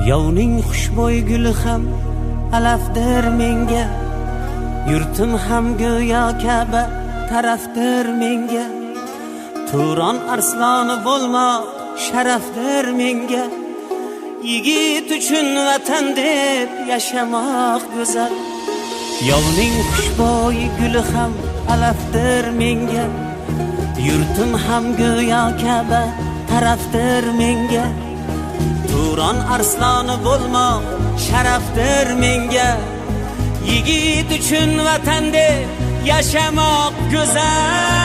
Yovning xushbo'y guli ham alafdir menga, yurtim ham go'yo Ka'ba tarafdir menga. Turon arsloni bo'lmoq sharafdir menga, yigit uchun vatan deb yashamoq go'zal. Yovning xushbo'y guli ham alafdir menga, yurtim ham go'yo Ka'ba tarafdir menga. Turon arsloni bo'lmoq sharafdir menga, yigit uchun vatan deb yashamoq go'zal.